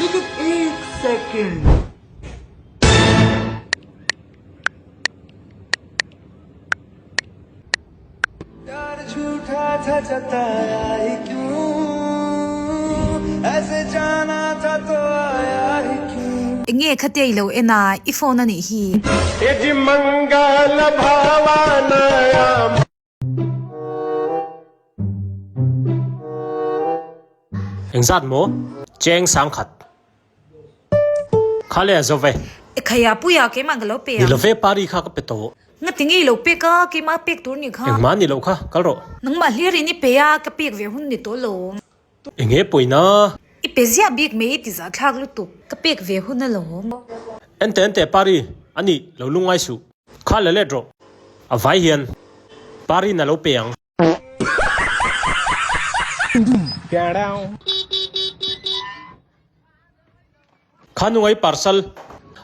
Lekin ek second. Enge khatia i lo en a, i phone a nih hi. Engzat maw? Cheng sangkhat. Kha le a zo ve. E khaia puia keimah ka lo pe ang. Ni lo ve pari kha ka pe tawh. Nga ti ngei lo pek a, keimah pek tur ni kha. Engmah ni loh kha, kal rawh. Nangmah hlir in i pe a, ka pek ve hun ni tawh lo. Enge pawina? I pe ziah bik mai i ti zah thlak lutuk, ka pek ve hun alawm. Ente ente pari, a nih lo lungngai suh. Kha la let rawh. A vai hian pari na lo pe ang. Kha nungai parcel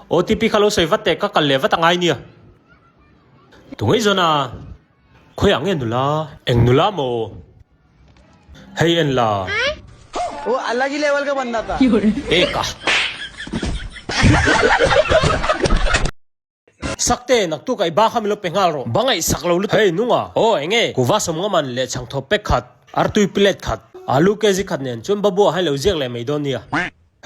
OTP kha lo sawi vat teh ka kal leh vat angai nia. Tungai zawn a, khawiah nge nula? Eng nula maw? Hei en la. Eka. Sakte, naktuk a i ba kha min lo pe nghal rawh. Bangaih sak lo lutuk. Hei nunga, aw eng e, kuva sawm nga man leh chhang thawp pek khat, artui plate khat, alu kg khat nen chuan babu ah hai lo ziak leh mai dawn nia.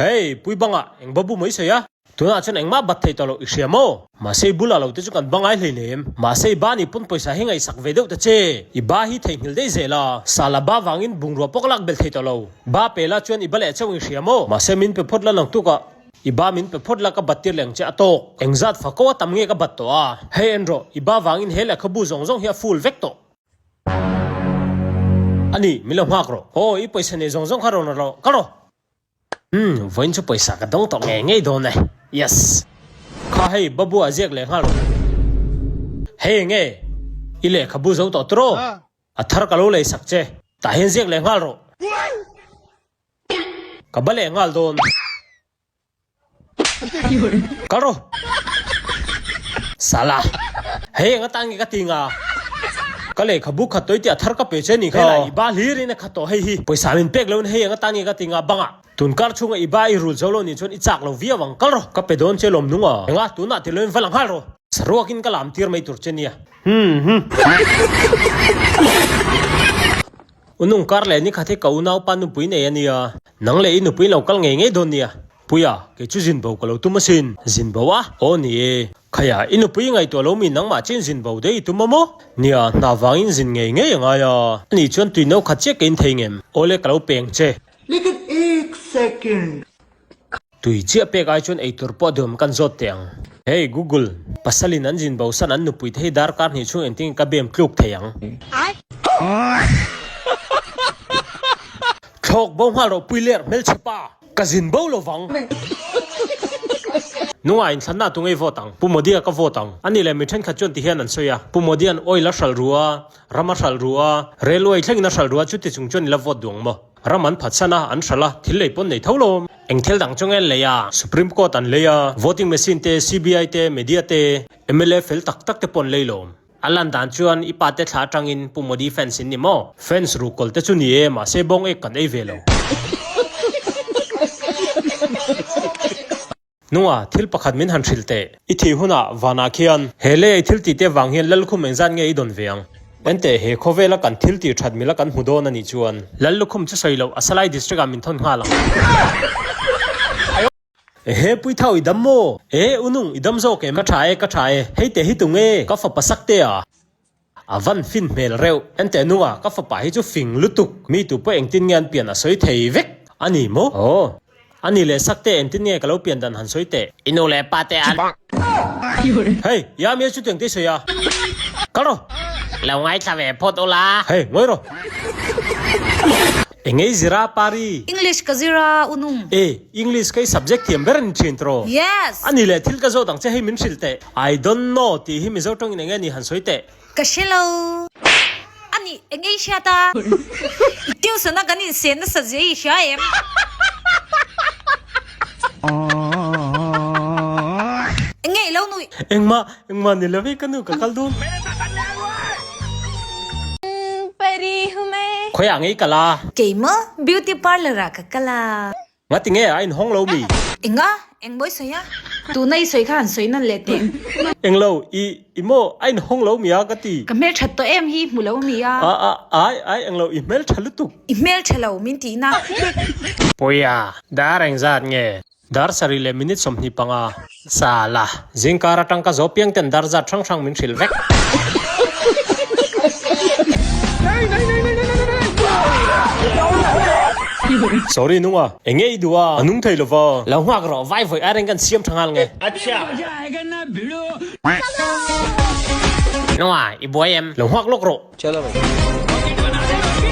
Hei, pui bangah eng babu mai sawi a? Tunah chuan engmah bat thei tawh loh i hria maw? Mahse i bulah lo te chu kan bangai hleinem. Mahse i ba nih pawn pawisa hi ngaihsak ve deuh ta che. I ba hi theihnghilh daih zel a, sala ba vangin bungrua pawh ka lak bel thei tawh lo. Ba pe la chuan i ba leh chauh i hria maw? Mahse min pe phawt la naktukah. I ba min pe phawt la ka bat tir leng che a tawk. Engzat fa ko a tam nge ka bat tawh a? Hei en rawh, i ba vangin he lehkhabu zawng zawng hi a full vek tawh. A ni, min lo nghak rawh. Aw, i pawisa nei zawng zawng kha rawn rawh, kal rawh. Umm, vawiin chu pawisa ka dawng tawh ngei ngei dawn e. Yes. Kha hei, babu a ziak leh nghal rawh. Hei enge? I lehkhabu zo tawh tiraw? A thar ka lo lei sak che. Tah hian ziak leh nghal rawh. Ka ba leh nghal dawn. Kal rawh. Sala. Hei eng atan nge ka ti nga? Ka lehkhabu khat tawih tih a thar ka pe che ni kha. Helai i ba hlir in a khat tawh hei hi. Pawisa min pek loin hei eng atan nge ka ti nga bangah. Tun kar chhunga i ba i rul zo lo nih chuan i chak lo viau ang. Kal rawh. Ka pe dawn che lawm nung a. Enga tunah ti loin va la nghal rawh. Saruakin ka lam tir mai tur che nia. Humm. U nung kar leh nikhat hi ka unaupa nupui nei a nia, nang leh i nupui lo kal ngei ngei dawn nia. Puia, kei chu zin bo ka lo tum asin. Zin bo a? Aw ni e. Khaia, i nupui i ngaihtuah lo mi nangmah chin zin bo daih i tum a maw? Nia, hna vangin zin ngei ngei a ngai a. Ani chuan tui no khat chiah ka in thei ngem? Awle ka lo peng che. Lekin ek second. Tui chiah pek ai chuan eitur pawh duam kan zawt teh ang. Hey Google, pasalin an zin bo san an nupui te hi darkar hnih chhung engtin ka bem tluk thei ang? Thlawk bo nghal rawh pui ler hmelchhe pa, ka zin bo lo vang. Nunga inthlanna tu ngei vote ang? Pu Modi-a ka vote ang. Ani leh mi thenkhat chuan ti hian an sawi a, Pu Modi-a'n oil a hralh ru a, ram a hralh ru a, railway thlengin a hralh ru a, chuti chung chuan i la vote duh ang maw? Ram an phatsan a, an hralh a, thil lei pawn nei tho lo. Eng thil dang chu nge an lei a? Supreme Court an lei a, voting machine te, CBI te, media te, mla fel tak tak te pawh an lei lo. A lan dan chuan i pa te thla atangin Pu Modi fans in ni maw? Fans ruhkawl te chu ni e, mahse bawng ek kan ei ve lo. Nunga, thil pakhat min han hrilh teh. I thih hunah vanah khian he lei i thil tihte vang hian Lallukhum engzat nge i dawn ve ang? Enteh, he khawvela kan thil tih that mila kan hmu dawn a nih chuan. Lallukhum chu sawi loh, a Salai District ah min thawn nghal ang. Ehe, Puithau i dam maw? E, Unung, i dam zawk em? Ka tha e, ka tha e. Hei teh hi tunge? Ka fapa sak te a. A van fin hmel reuh. Enteh nunga, ka fapa hi chu fing lutuk. Mi tu pawh engtin nge an pian a sawi thei vek a ni maw? Aw. A ni leh sak te engtin nge ka lo pian dan han sawi teh. I nu leh pa te an. Hei, ia mi a chu tiang te i sawi a. Kal rawh. Lo ngaithla ve phawt ula. Hei, ngawi rawh. Engei zira pari? English ka zira unung. E, English ka i subject thiam ber a ni thin tiraw? Yes! A ni leh thil ka zawt ang che hei min hrilh teh. I don't know tih hi Mizo tawngin enge ni han sawi teh. Ka hre lo. A nih, engei hriat a? I tuition a kan insen nasa zia i hria em? Engei lo nuih? Engmah, engmah ni lo hei ka nu ka kal dawn. Khawiah ngei kal a? Keimah beauty parlour ah ka kal a. Ngati nge a inhawng lo mi? Enga? Eng mawi sawi a? Tuna i sawi kha han sawi nan leh teh. Englo, i, i maw a inhawng lo mi a ka ti. Ka hmelthat tawh em hi hmu lo mi a? A, a, ai, ai englo, i hmeltha lutuk. I hmeltha lo min tihna. Puia, dar engzat nge? Dar sarih leh minute 25. Sala, zingkar atang ka zo piang ten dar zat hrang hrang min hrilh vek. Sorry nunga, enge i duh a? A nung thei lova. Lo nghak rawh, vai vawi a reng kan siam tha nghal nge. Nunga, i buai em? Lo nghak lawk rawh.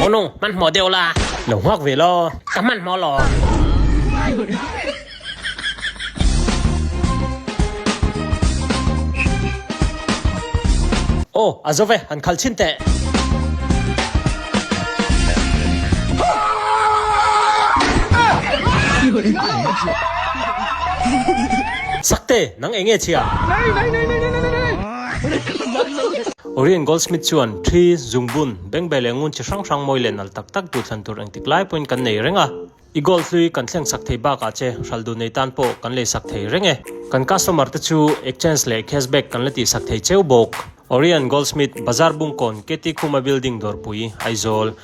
Aw nung, hmanhmawh deuh la. Lo nghak ve la. Ka hmanhmawh lo. Aw, a zo ve, han khal chhin teh. Sakte, nang eng nge chhia? Orion Goldsmith chuan thi, zungbun, bengbeh leh ngun chi hrang hrang mawi leh nalh tak tak duhthlan tur engtik lai pawhin kan nei reng a. I gold hlui kan thleng sak thei bakah che hral duh nei tan pawh kan lei sak thei reng e. Kan customer te chu exchange leh cashback kan la tih sak thei cheu bawk. Orion Goldsmith, Bazar Bungkawn, KT Khuma Building Dawrpui, Aizawl.